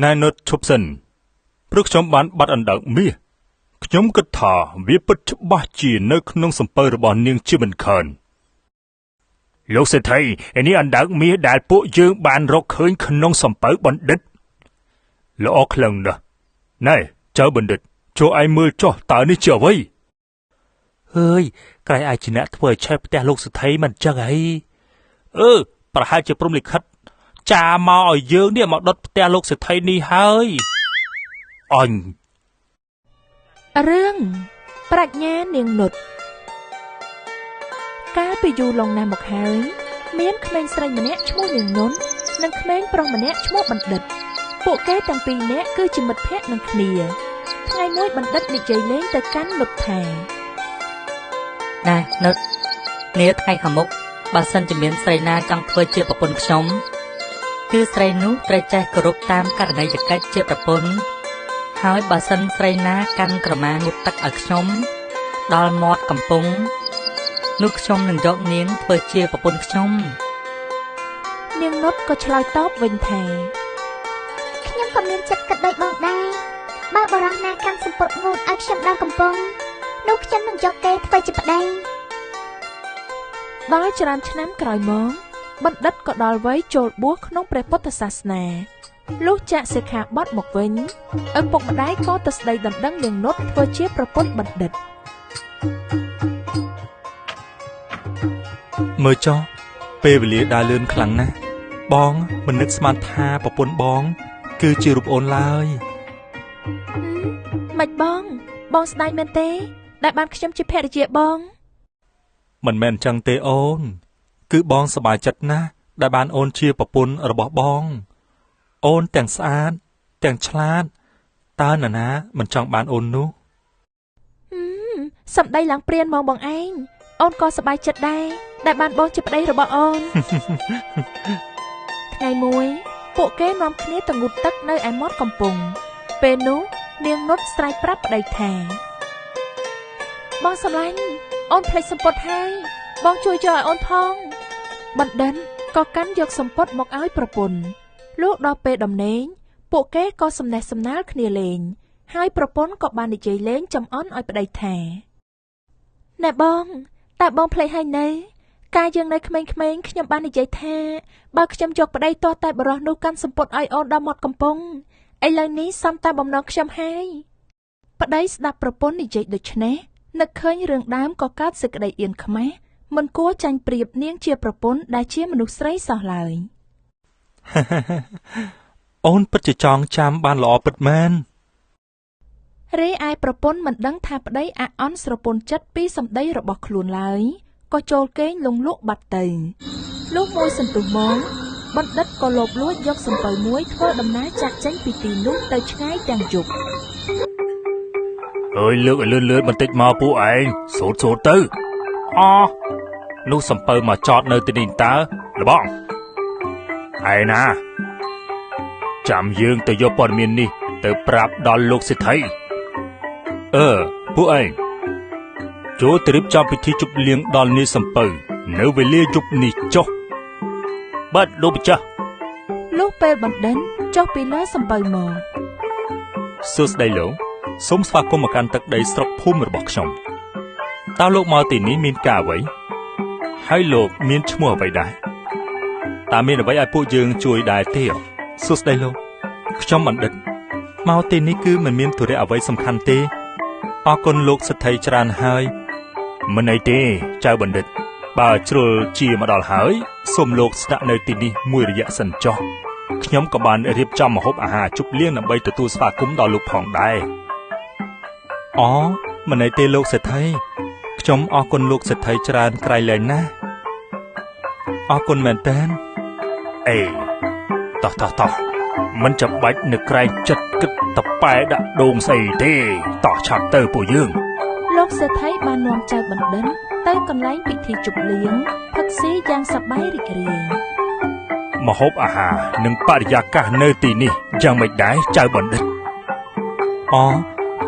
ណែនុតឈប់សិនព្រោះខ្ញុំបានបាត់អណ្ដើកមាសខ្ញុំគិតថាវាពិតច្បាស់ជានៅក្នុងសំពៅរបស់នាងជាមិនខានលោកសេដ្ឋីឯនេះអណ្ដើកមាសដែលពួកយើងបានរកឃើញក្នុងសំពៅបណ្ឌិតល្អខ្លាំងណាស់ណែចៅបណ្ឌិតចូលឯងមើលចុះតើនេះជាអ្វីហើយក្រែងឯងជាអ្នកធ្វើឲ្យឆេះផ្ទះលោកសេដ្ឋីមិនចឹងអីអឺប្រហែលជាព្រំលិខិតចាមកឲ្យយើងនេះមកដុតផ្ទះលោកសេដ្ឋីនេះហើយអញ រឿងប្រាជ្ញានាងនុតកាលពីយូរលង់ណាស់មកហើយមានក្មេងស្រីម្នាក់ឈ្មោះនាងនុតនិងក្មេងប្រុសម្នាក់ឈ្មោះបណ្ឌិតពួកគេទាំងពីរនាក់គឺជាមិត្តភក្តិនឹងគ្នាថ្ងៃមួយបណ្ឌិតនិយាយលេងទៅកាន់នុតថា ណែនុតនាថ្ងៃខាងមុខបើសិនជាមានស្រីណាចង់ធ្វើជាប្រពន្ធខ្ញុំគឺស្រីនោះត្រូវចេះគោរពតាមករណីយកិច្ចជាប្រពន្ធហើយបើសិនស្រីណាកាន់ក្រមាងូតទឹកឲ្យខ្ញុំដល់មាត់កំពង់នោះខ្ញុំនឹងយកនាងធ្វើជាប្រពន្ធខ្ញុំ នាងនុតក៏ឆ្លើយតបវិញថា ខ្ញុំក៏មានចិត្តគិតដូចបងដែរបើបុរសណាកាន់សំពត់ងូតឲ្យខ្ញុំដល់កំពង់នោះខ្ញុំនឹងយកគេធ្វើជាប្តី ដល់ច្រើនឆ្នាំក្រោយមកបណ្ឌិតក៏ដល់វ័យចូលបួសក្នុងព្រះពុទ្ធសាសនាលុះចាក់សិក្ខាបទមកវិញឪពុកម្ដាយក៏ទៅស្ដីដណ្ដឹងនាងនុតធ្វើជាប្រពន្ធបណ្ឌិត មើលចុះពេលវេលាដើរលឿនខ្លាំងណាស់បងមិននឹកស្មានថាប្រពន្ធបង គឺជារូបអូនឡើយ ម៉េចបងបងស្ដាយមែនទេដែលបានខ្ញុំជាភរិយាបង មិនមែនអញ្ចឹងទេអូន គឺបងសប្បាយចិត្តណាស់ដែលបានអូនជាប្រពន្ធរបស់បង អូនទាំងស្អាតទាំងឆ្លាតតើនរណាមិនចង់បានអូននោះ សំដីឡើងព្រានមកបងឯងអូនក៏សប្បាយចិត្តដែរដែលបានបងជាប្តីរបស់អូន ថ្ងៃមួយពួកគេនាំគ្នាទៅងូតទឹកនៅឯមាត់កំពង់ពេលនោះនាងនុតស្រែកប្រាប់ប្តីថាបងស្រឡាញ់អូនភ្លេចសំពត់ហើយបងជួយយកឲ្យអូនផងបណ្ឌិតក៏កាន់យកសំពត់មកឲ្យប្រពន្ធលុះដល់ពេលដំណេកពួកគេក៏សំណេះសំណាលគ្នាលេងហើយប្រពន្ធក៏បាននិយាយលេងចំអន់ឲ្យប្តីថាណែបងតើបងភ្លេចហើយនៅកាលយើងនៅក្មេងៗខ្ញុំបាននិយាយថាបើខ្ញុំយកប្តីទាស់តែបរិសនោះកាន់សំពត់ឲ្យអូនដល់មាត់កំពង់ឥឡូវនេះសំតែបំណងខ្ញុំហើយប្តីស្ដាប់ប្រពន្ធនិយាយដូច្នេះនឹកឃើញរឿងដើមក៏កើតសេចក្តីអៀនខ្មាស់មិនគួរចាញ់ប្រៀបនាងជាប្រពន្ធដែលជាមនុស្សស្រីសោះឡើយ អូនពិតជាចង់ចាំបានល្អពិតមែន រីឯប្រពន្ធមិនដឹងថាប្តីអាក់អន់ស្រពន់ចិត្តពីសម្ដីរបស់ខ្លួនឡើយក៏ចូលគេងលងលក់បាត់ទៅលុះមួយសន្ទុះមកបណ្ឌិតក៏លបលួចយកសំពៅមួយធ្វើដំណើរចាក់ចេញពីទីនោះទៅឆ្ងាយទាំងយប់ អើយលើកឲ្យលឿនលឿនបន្តិចមកពួកឯងសូត្រសូត្រទៅអនោះសំពៅមកចតនៅទីនេះតើលបងឯណាចាំយើងទៅយកព័ត៌មាននេះទៅប្រាប់ដល់លោកសេដ្ឋីអឺពួកឯងចូលទៅរៀបចំពិធីជប់លៀងដល់នាយសំពៅនៅវេលាយប់នេះចុះបាទលោកម្ចាស់ លុះពេលបណ្ឌិតចុះពីលើសំពៅមក សួស្តីលោកសូមស្វាគមន៍មកកាន់ទឹកដីស្រុកភូមិរបស់ខ្ញុំតើលោកមកទីនេះមានការអ្វីហើយលោកមានឈ្មោះអ្វីដែរតើមានអ្វីឲ្យពួកយើងជួយដែរទេសួស្តីលោកខ្ញុំបណ្ឌិតមកទីនេះគឺមិនមានធុរៈអ្វីសំខាន់ទេអរគុណលោកសេដ្ឋីច្រើនហើយមិនអីទេចៅបណ្ឌិតបើជ្រុលជាមកដល់ហើយសូមលោកស្នាក់នៅទីនេះមួយរយៈសិនចុះខ្ញុំក៏បានរៀបចំម្ហូបអាហារជប់លៀងដើម្បីទទួលស្វាគមន៍ដល់លោកផងដែរអូមិនអីទេលោកសេដ្ឋីខ្ញុំអរគុណលោកសេដ្ឋីច្រើនក្រៃលែងណាស់អរគុណមែនតើអេតោះតោះតោះមិនចាំបាច់នៅក្រែងចិត្តគិតតប៉ែដាក់ដូងស្អីទេតោះឆាប់ទៅពួកយើង លោកសេដ្ឋីបាននាំចៅបណ្ឌិតទៅកន្លែងពិធីជប់លៀងផឹកស៊ីយ៉ាងសប្បាយរីករាយ ម្ហូបអាហារនិងបរិយាកាសនៅទីនេះយ៉ាងម៉េចដែរចៅបណ្ឌិតអូ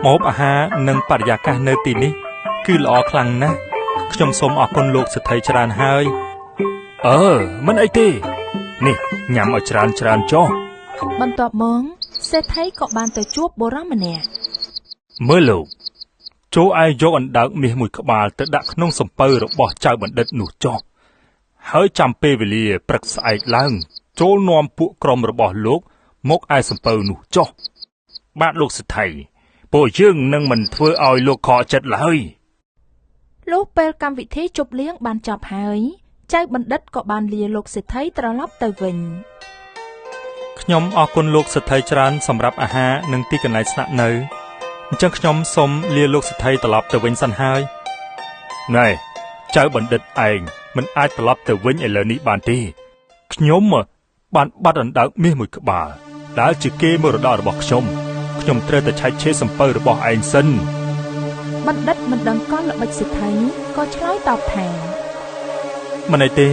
ម្ហូបអាហារនិងបរិយាកាសនៅទីនេះគឺល្អខ្លាំងណាស់ខ្ញុំសូមអរគុណលោកសេដ្ឋីច្រើនហើយអឺមិនអីទេនេះញ៉ាំឲ្យច្រើនច្រើនចុះ បន្ទាប់មក សេដ្ឋីក៏បានទៅជួបបុរសម្នាក់ មើលលោកចូលឯងយកអណ្ដើកមាសមួយក្បាលទៅដាក់ក្នុងសំពៅរបស់ចៅបណ្ឌិតនោះចុះហើយចាំពេលវេលាព្រឹកស្អែកឡើង ចូលនាំពួកក្រុមរបស់លោកមកឯសំពៅនោះចុះបាទលោកសេដ្ឋីពួកយើងនឹងមិនធ្វើឲ្យលោកខកចិត្តឡើយ លុះពេលកម្មវិធីជប់លៀងបានចប់ហើយចៅបណ្ឌិតក៏បានលាលោកសេដ្ឋីត្រឡប់ទៅវិញ ខ្ញុំអរគុណលោកសេដ្ឋីច្រើនសម្រាប់អាហារនិងទីកន្លែងស្នាក់នៅអញ្ចឹងខ្ញុំសូមលាលោកសេដ្ឋីត្រឡប់ទៅវិញសិនហើយណែចៅបណ្ឌិតឯងមិនអាចត្រឡប់ទៅវិញឥឡូវនេះបានទេខ្ញុំបានបាត់អណ្ដើកមាសមួយក្បាលដែលជាគេមរតករបស់ខ្ញុំខ្ញុំត្រូវតែឆែកឆេរសំពៅរបស់ឯងសិន បណ្ឌិតមិនដឹងកលល្បិចសេដ្ឋីក៏ឆ្លើយតបថា មិនអីទេ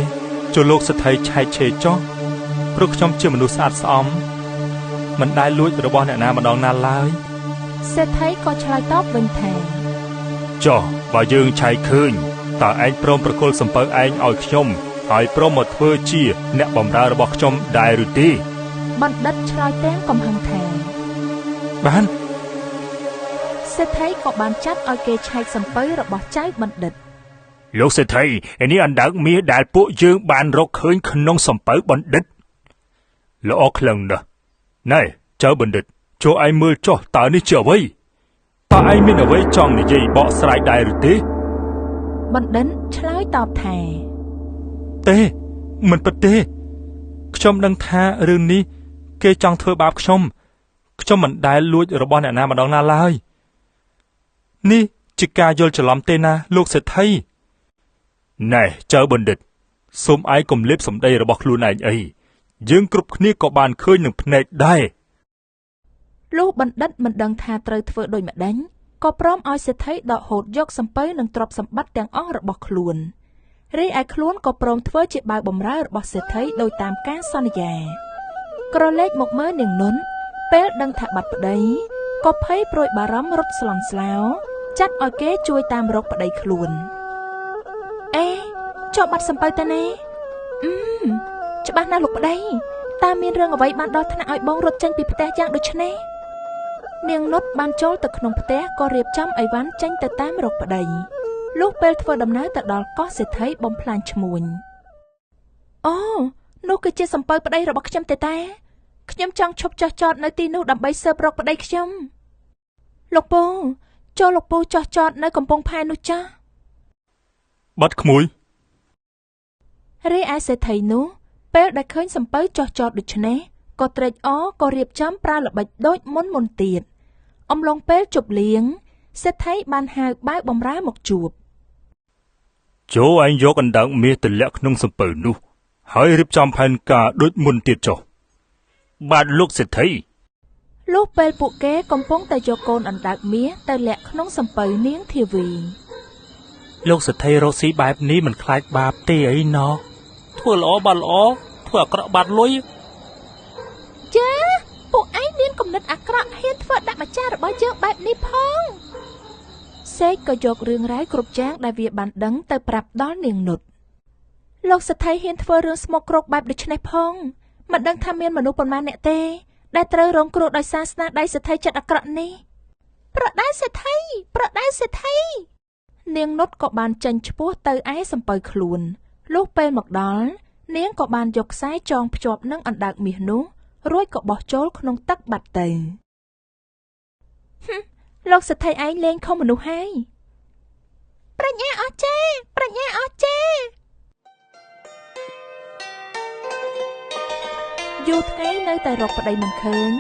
ចូលលោកសេដ្ឋីឆែកឆេរចុះព្រោះខ្ញុំជាមនុស្សស្អាតស្អំមិនដែលលួចរបស់អ្នកណាម្ដងណាឡើយ សេដ្ឋីក៏ឆ្លើយតបវិញថា ចុះបើយើងឆែកឃើញតើឯងព្រមប្រគល់សំពៅឯងឲ្យខ្ញុំហើយព្រមមកធ្វើជាអ្នកបម្រើរបស់ខ្ញុំដែរឬទេ បណ្ឌិតឆ្លើយទាំងកំហឹងថា បាន សេដ្ឋីក៏បានចាត់ឲ្យគេឆែកសំពៅរបស់ចៅបណ្ឌិត លោកសេដ្ឋីឯនេះអណ្ដើកមាសដែលពួកយើងបានរកឃើញក្នុងសំពៅបណ្ឌិតល្អខ្លាំងណាស់ណែចៅបណ្ឌិតចូលឯងមើលចុះតើនេះជាអ្វីតើឯងមានអ្វីចង់និយាយបកស្រាយដែរឬទេ បណ្ឌិតឆ្លើយតបថា ទេមិនពិតទេខ្ញុំដឹងថារឿងនេះគេចង់ធ្វើបាបខ្ញុំខ្ញុំមិនដែលលួចរបស់អ្នកណាម្ដងណាឡើយនេះជាការយល់ច្រឡំទេណាលោកសេដ្ឋីណែចៅបណ្ឌិតសូមឯងកុំលេបសម្ដីរបស់ខ្លួនឯងអីយើងគ្រប់គ្នាក៏បានឃើញនឹងភ្នែកដែរ លុះបណ្ឌិតមិនដឹងថាត្រូវធ្វើដូចម្ដេចក៏ព្រមឲ្យសេដ្ឋីដកហូតយកសំពៅនិងទ្រព្យសម្បត្តិទាំងអស់របស់ខ្លួនរីឯខ្លួនក៏ព្រមធ្វើជាបាវបម្រើរបស់សេដ្ឋីដោយតាមការសន្យាក្រឡេកមកមើលនាងនុនពេលដឹងថាបាត់ប្តីក៏ភ័យព្រួយបារម្ភរត់ស្លន់ស្លោចាត់ឲ្យគេជួយតាមរកប្តីខ្លួនអេជាប់បាត់សំពៅតាណាច្បាស់ណាស់លោកប្តីតើមានរឿងអ្វីបានដល់ថ្នាក់ឲ្យបងរត់ចេញពីផ្ទះយ៉ាងដូចនេះនាងនុតបានចូលទៅក្នុងផ្ទះក៏រៀបចំអីវ៉ាន់ចេញទៅតាមរកប្តីលុះពេលធ្វើដំណើរទៅដល់កោះសេដ្ឋីបំផ្លាញឈ្មួញអូនោះគឺជាសំពៅប្តីរបស់ខ្ញុំទេតាខ្ញុំចង់ឈប់ចុះចតនៅទីនោះដើម្បីស៊ើបរកប្តីខ្ញុំលោកពូចូលលោកពូចុះចតនៅកំពង់ផែនោះចាស់ បាត់ក្មួយ រីឯសេដ្ឋីនោះពេលដែលឃើញសំពៅចុះចតដូច្នេះក៏ត្រេកអរក៏រៀបចំប្រើល្បិចដូចមុនមុនទៀតអំឡុងពេលជប់លៀងសេដ្ឋីបានហៅបាវបំរើមកជួប ចូលឯងយកអណ្ដើកមាសទៅលាក់ក្នុងសំពៅនោះហើយរៀបចំផែនការដូចមុនទៀតចុះបាទលោកសេដ្ឋី លុះពេលពួកគេកំពុងតែយកកូនអណ្ដើកមាសទៅលាក់ក្នុងសំពៅនាងធាវី លោកសេដ្ឋីរកស៊ីបែបនេះមិនខ្លាចបាបទេអីណោះធ្វើល្អបានល្អធ្វើអាក្រក់បានលុយ ចាពួកឯងមានគំនិតអាក្រក់ហ៊ានធ្វើដាក់ម្ចាស់របស់យើងបែបនេះផងសេកក៏យករឿងរ៉ាវគ្រប់យ៉ាងដែលវាបានដឹងទៅប្រាប់ដល់នាងនុតលោកសេដ្ឋីហ៊ានធ្វើរឿងស្មុគគ្រោកបែបដូចនេះផងមិនដឹងថាមានមនុស្សប៉ុន្មានអ្នកទេដែលត្រូវរងគ្រោះដោយសារស្នាដៃសេដ្ឋីចិត្តអាក្រក់នេះប្រដៅសេដ្ឋីប្រដៅសេដ្ឋីនាងនុតក៏បានចេញឆ្ពោះទៅឯសំពៅខ្លួនលុះពេលមកដល់នាងក៏បានយកខ្សែចងភ្ជាប់នឹងអណ្ដើកមាសនោះរួចក៏បោះចូលក្នុងទឹកបាត់ទៅលោកសេដ្ឋីឯងលេងខុសមនុស្សហើយប្រាជ្ញាអស្ចារ្យប្រាជ្ញាអស្ចារ្យយូរថ្ងៃនៅតែរកប្តីមិនឃើញ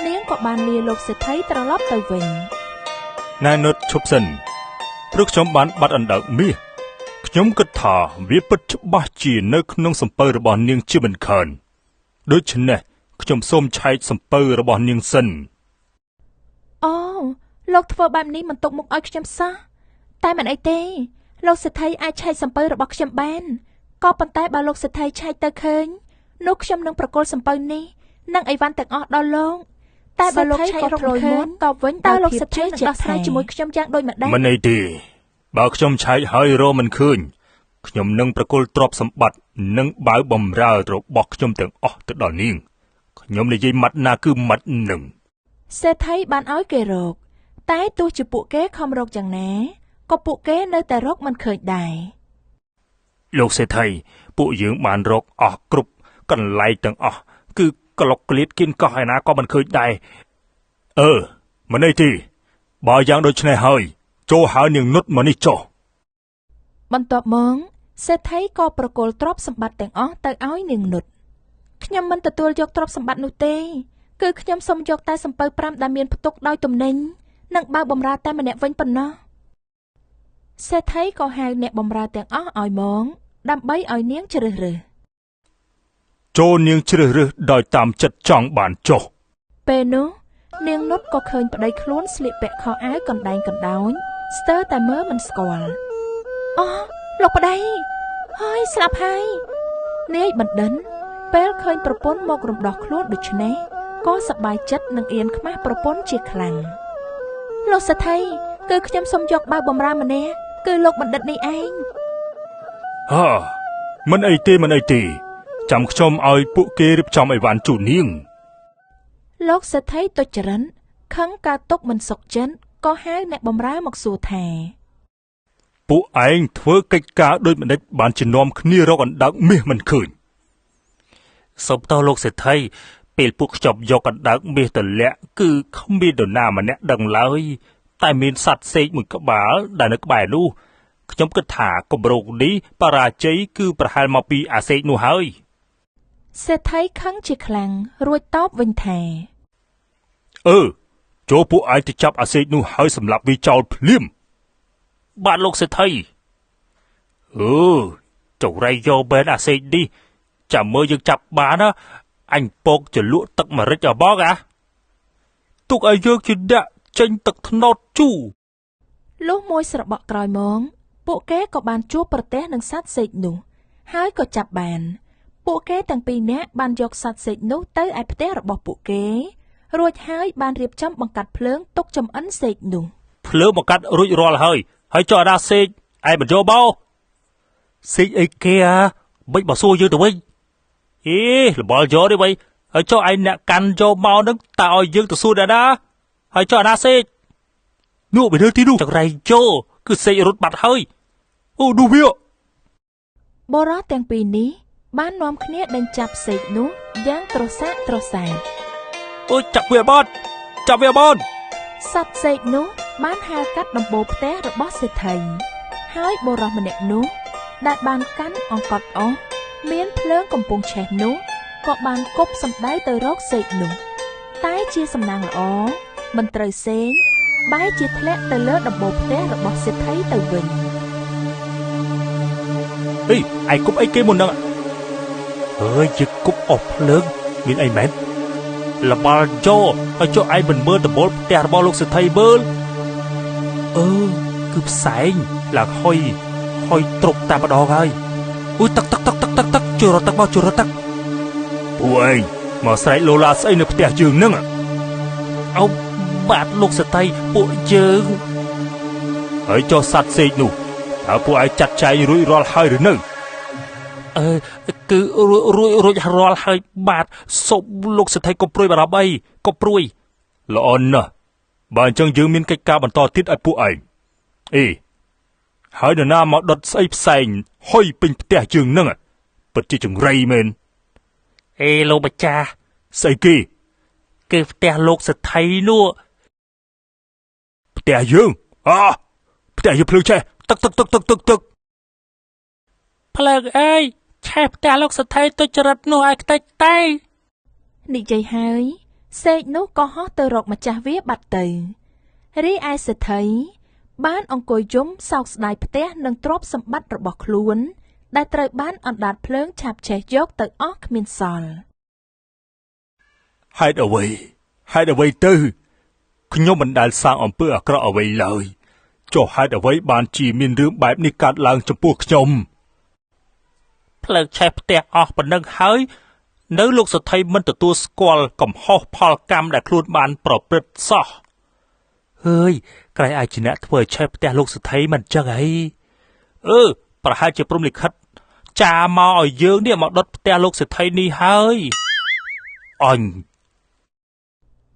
នាងក៏បានលាលោកសេដ្ឋីត្រឡប់ទៅវិញ ណែនុតឈប់សិនព្រោះខ្ញុំបានបាត់អណ្ដើកមាសខ្ញុំគិតថាវាពិតច្បាស់ជានៅក្នុងសំពៅរបស់នាងជាមិនខានដូច្នេះខ្ញុំសូមឆែកសំពៅរបស់នាងសិន អូលោកធ្វើបែបនេះមិនទុកមុខឲ្យខ្ញុំសោះតែមិនអីទេលោកសេដ្ឋីអាចឆែកសំពៅរបស់ខ្ញុំបានក៏ប៉ុន្តែបើលោកសេដ្ឋីឆែកទៅឃើញនោះខ្ញុំនឹងប្រគល់សំពៅនេះនិងអីវ៉ាន់ទាំងអស់ដល់លោកតែបើលោកឆែករកមិនឃើញតបវិញតើលោកសេដ្ឋីនឹងដោះស្រាយជាមួយខ្ញុំយ៉ាងដូចម្ដេច មិនអីទេបើខ្ញុំឆែកហើយរកមិនឃើញខ្ញុំនឹងប្រគល់ទ្រព្យសម្បត្តិនិងបាវបំរើរបស់ខ្ញុំទាំងអស់ទៅដល់នាងខ្ញុំនិយាយម៉ាត់ណាគឺម៉ាត់នឹង សេដ្ឋីបានឲ្យគេរក តែទោះជាពួកគេខំរកយ៉ាងណាក៏ពួកគេនៅតែរកមិនឃើញដែរ លោកសេដ្ឋីពួកយើងបានរកអស់គ្រប់កន្លែងទាំងអស់គឺក្លុកក្លៀតគៀនកោះឯណាក៏មិនឃើញដែរអឺមិនអីទេបើយ៉ាងដូចនេះហើយចូលហៅនាងនុតមកនេះចុះ បន្ទាប់មកសេដ្ឋីក៏ប្រគល់ទ្រព្យសម្បត្តិទាំងអស់ទៅឲ្យនាងនុតខ្ញុំមិនទទួលយកទ្រព្យសម្បត្តិនោះទេគឺខ្ញុំសូមយកតែសំពៅ5ដែលមានផ្ទុកដោយទំនិញនិងបាវបំរើតែម្នាក់វិញប៉ុណ្ណោះសេដ្ឋីក៏ហៅអ្នកបំរើទាំងអស់ឲ្យមកដើម្បីឲ្យនាងជ្រើសរើស ចូលនាងជ្រើសរើសដោយតាមចិត្តចង់បានចុះ ពេលនោះនាងនុតក៏ឃើញប្តីខ្លួនស្លៀកពាក់ខោអាវកណ្ដែងកណ្ដោញស្ទើរតែមើលមិនស្គាល់អូលោកប្តីហើយស្លាប់ហើយនាយបណ្ឌិនពេលឃើញប្រពន្ធមករំដោះខ្លួនដូច្នេះក៏សប្បាយចិត្តនឹងអៀនខ្មាស់ប្រពន្ធជាខ្លាំងលោកសេដ្ឋីគឺខ្ញុំសូមយកបាវបំរើម្នាក់គឺលោកបណ្ឌិតនេះឯង ហាមិនអីទេមិនអីទេចាំខ្ញុំឲ្យពួកគេរៀបចំអីវ៉ាន់ជូននាង លោកសេដ្ឋីទុច្ចរិនខឹងកើតទុកមិនសុខចិត្តក៏ហៅអ្នកបម្រើមកសួរថា ពួកឯងធ្វើកិច្ចការដូចម្ដេចបានជានាំគ្នារកអណ្ដើកមាសមិនឃើញសូមតោះលោកសេដ្ឋីពេលពួកខ្ញុំយកអណ្ដើកមាសទៅលាក់គឺគ្មាននរណាម្នាក់ដឹងឡើយតែមានសត្វសេកមួយក្បាលដែលនៅក្បែរនោះខ្ញុំគិតថាគម្រោងនេះបរាជ័យគឺប្រហែលមកពីអាសេកនោះហើយ សេដ្ឋីខឹងជាខ្លាំងរួចតបវិញថា អឺចូលពួកឯងទៅចាប់អាសេកនោះហើយសម្លាប់វាចោលភ្លាមបាទលោកសេដ្ឋីអឺចង្រៃយកបែនអាសេកនេះចាំមើលយើងចាប់បានណាអញពកចលក់ទឹកម្រេចឲ្យបងអាទុកឲ្យយើងជាអ្នកចេញទឹកត្នោតជូរ លុះមួយស្របក់ក្រោយមកពួកគេក៏បានជួបប្រទះនឹងសត្វសេកនោះហើយក៏ចាប់បានពួកគេទាំងពីរនាក់បានយកសត្វសេកនោះទៅឯផ្ទះរបស់ពួកគេរួចហើយបានរៀបចំបង្កាត់ភ្លើងទុកចំអិនសេកនោះ ភ្លើងបង្កាត់រួចរាល់ហើយហើយចុះអាដាសេកឯងមិនយកមកសេកអីគេអាមិនបើសួរយើងទៅវិញអេលបល់យកទេវ៉ៃហើយចុះឯងអ្នកកាន់យកមកនឹងតើឲ្យយើងទៅសួរអ្នកណាហើយចុះអាដាសេកនោះវានៅទីនោះចង្រៃយោគឺសេករត់បាត់ហើយអូនោះវា បុរសទាំងពីរនេះបាននាំគ្នាដេញចាប់សេកនោះយ៉ាងត្រសាកត្រសាប អូយចាប់វាឲ្យបានចាប់វាឲ្យបាន សត្វសេកនោះបានហើរកាត់ដំបូលផ្ទះរបស់សេដ្ឋីហើយបុរសម្នាក់នោះដែលបានកាន់អង្កត់អស់មានភ្លើងកំពុងឆេះនោះក៏បានគប់សម្ដៅទៅរកសេកនោះតែជាសំណាងល្អមិនត្រូវសេងបែរជាធ្លាក់ទៅលើដំបូលផ្ទះរបស់សេដ្ឋីទៅវិញ អេឯងគប់អីគេមុនហ្នឹងអើយយើងគប់អស់ភ្លើងមានអីមែនលបល់យោហើយចុះឯងមិនមើលដំបូលផ្ទះរបស់លោកសេដ្ឋីមើលអឺគឺផ្សែងឡើងហុយហុយទ្រប់តែម្ដងហើយអ៊ុយទឹកទឹកទឹកទឹកទឹកទឹកជួយរត់ទឹកមកជួយរត់ទឹកពួកឯងមកស្រែកលោឡាស្អីនៅផ្ទះយើងហ្នឹងអោបាទលោកសេដ្ឋីពួកយើងហើយចុះសត្វសេកនោះតើពួកឯងចាត់ចែងរួចរាល់ហើយឬនៅអឺគឺរួចរួចរួចរាល់ហើយបាទសូមលោកសេដ្ឋីកុំព្រួយបារម្ភអីកុំព្រួយល្អណាស់បើអញ្ចឹងយើងមានកិច្ចការបន្តទៀតឲ្យពួកឯងអេហើយនរណាមកដុតស្អីផ្សែងហុយពេញផ្ទះយើងហ្នឹងពិតជាចង្រៃមែនអេលោកម្ចាស់ស្អីគេគឺផ្ទះលោកសេដ្ឋីនោះផ្ទះយើងអផ្ទះយើងភ្លើងឆេះទឹកទឹកទឹកទឹកទឹកទឹកភ្លើងអើយឆេះផ្ទះលោកសេដ្ឋីទុច្ចរិតនោះឲ្យខ្ទេចតែ និយាយហើយសេកនោះក៏ហោះទៅរកម្ចាស់វាបាត់ទៅរីឯសេដ្ឋីបានអង្គុយយំសោកស្ដាយផ្ទះនិងទ្រព្យសម្បត្តិរបស់ខ្លួនដែលត្រូវបានអណ្ដាតភ្លើងឆាបឆេះយកទៅអស់គ្មានសល់ ហេតុអ្វីហេតុអ្វីទៅខ្ញុំមិនដែលសាងអំពើអាក្រក់អ្វីឡើយចុះហេតុអ្វីបានជាមានរឿងបែបនេះកើតឡើងចំពោះខ្ញុំភ្លើងឆេះផ្ទះអស់ប៉ុណ្ណឹងហើយនៅលោកសេដ្ឋីមិនទទួលស្គាល់កំហុសផលកម្មដែលខ្លួនបានប្រព្រឹត្តសោះហើយក្រែងអាចជាអ្នកធ្វើឲ្យឆេះផ្ទះលោកសេដ្ឋីមិនចឹងអីអឺប្រហែលជាព្រហ្មលិខិតចាមកឲ្យយើងនេះមកដុតផ្ទះលោកសេដ្ឋីនេះហើយអញ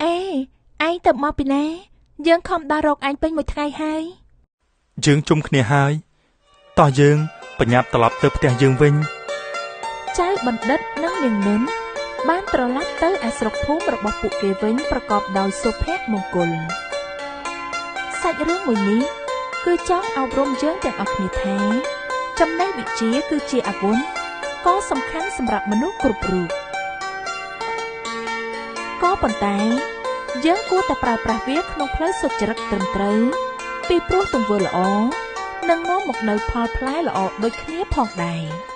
អេ ឯងទៅមកពីណាយើងខំដើររកឯងពេញមួយថ្ងៃហើយ យើងជុំគ្នាហើយតោះយើងបញ្ញាប់ត្រឡប់ទៅផ្ទះយើងវិញ ចៅបណ្ឌិតនិងនាងនុនបានត្រឡប់ទៅឯស្រុកភូមិរបស់ពួកគេវិញប្រកបដោយសុភមង្គលសាច់រឿងមួយនេះគឺចង់អប់រំយើងទាំងអស់គ្នាថាចំណេះវិជ្ជាគឺជាអាវុធក៏សំខាន់សម្រាប់មនុស្សគ្រប់រូបក៏ប៉ុន្តែយើងគួរតែប្រើប្រាស់វាក្នុងផ្លូវសុចរិតត្រឹមត្រូវពីព្រោះទង្វើល្អនឹងនាំមកនូវផលផ្លែល្អដូចគ្នាផងដែរ។